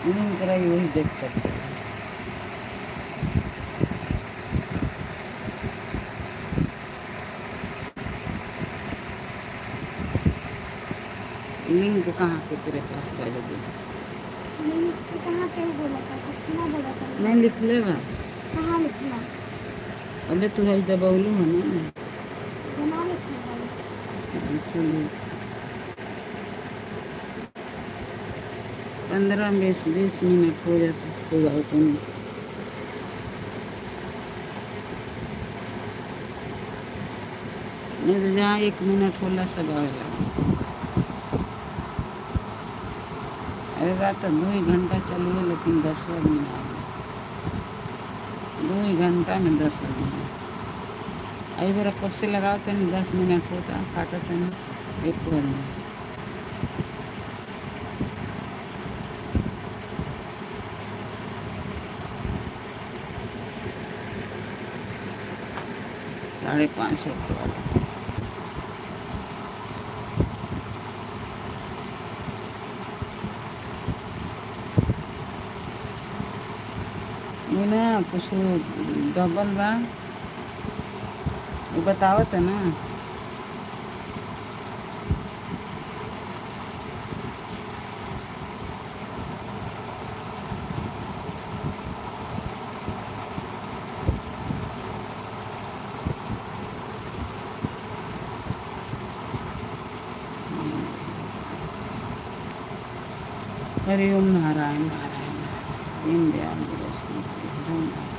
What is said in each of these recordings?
Link रही वही देख सकते हैं। लिंक कहाँ के तेरे पास पहले दे? लिंक कहाँ के बोला था? कुछ ना बोला था। नहीं लिख ले बा। कहाँ लिखना? अबे तू है दबौलू है ना। बना लिखना वाला। चलो 15 20 20 मिनट हो जाता हो जाओ तुम। नहीं तो जहाँ 1 मिनट होला सब आवेला। अरे रात 2 घंटा चलू है लेकिन 10 आदमी आ गए। 2 घंटा में 10 आदमी। अभी मेरा कब से लगाओ तो 10 मिनट होता काटा तो एक आदमी। 5:30 होने वाला। ये ना कुछ डबल बा, वो बतावत है ना। हरि ओम नारायण नारायण नारायण। दीन दयाल हरि ओम नारायण।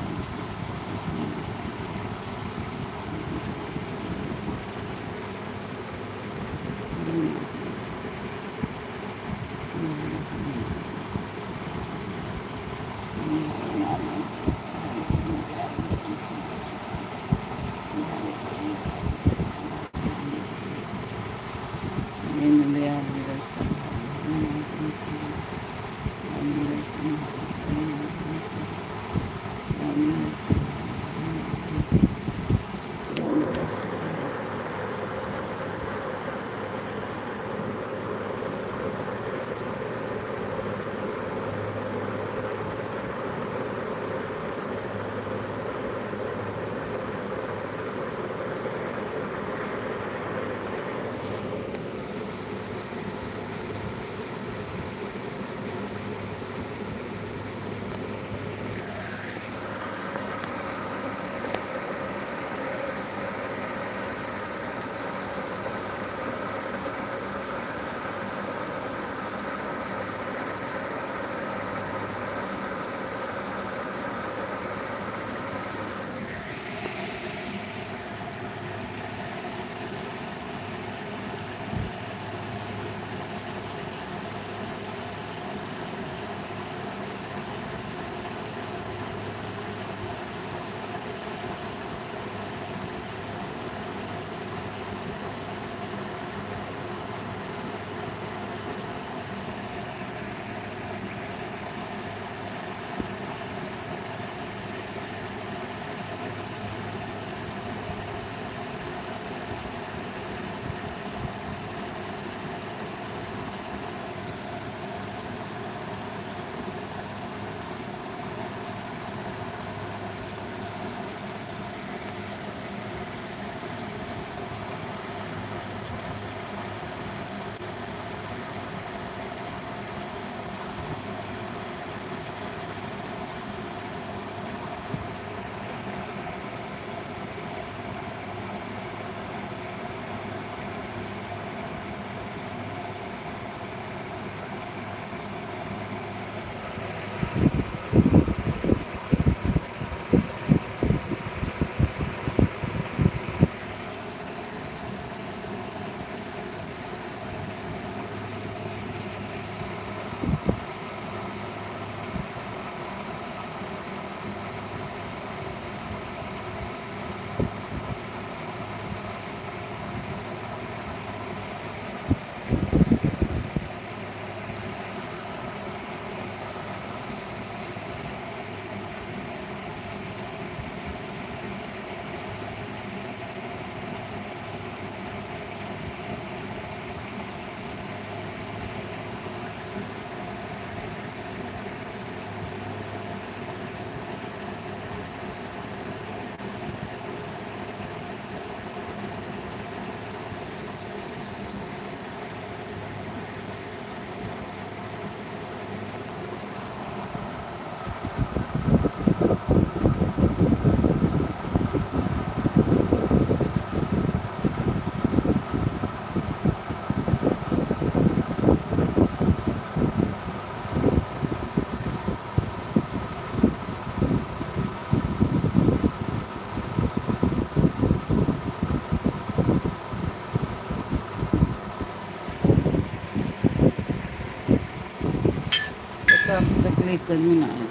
तब तक एक कदमी ना आए।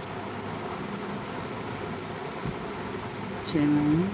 6 महीने।